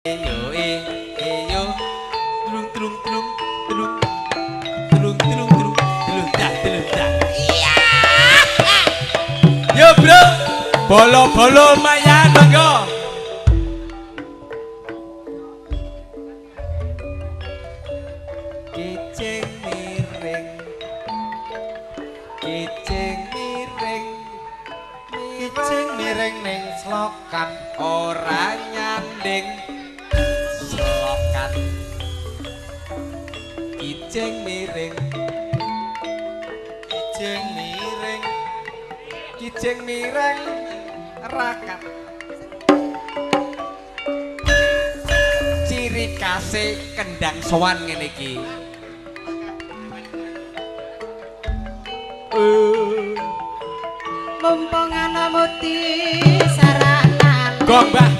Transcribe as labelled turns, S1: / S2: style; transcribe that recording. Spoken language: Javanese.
S1: Yo e e yo trung trung trung trung trung trung trung trung dah trung dah. Iya. Yo bro, bolo-bolo mayan monggo. Kicing miring, kicing miring,
S2: Kicing miring ning slokan
S1: ora nyanding slokan. Kicing miring,
S2: kicing miring,
S1: kicing miring rakat. Ciri khase kendang sowan ngene iki.
S3: Mumpung ana muti saranan.
S1: Gong, Mbah.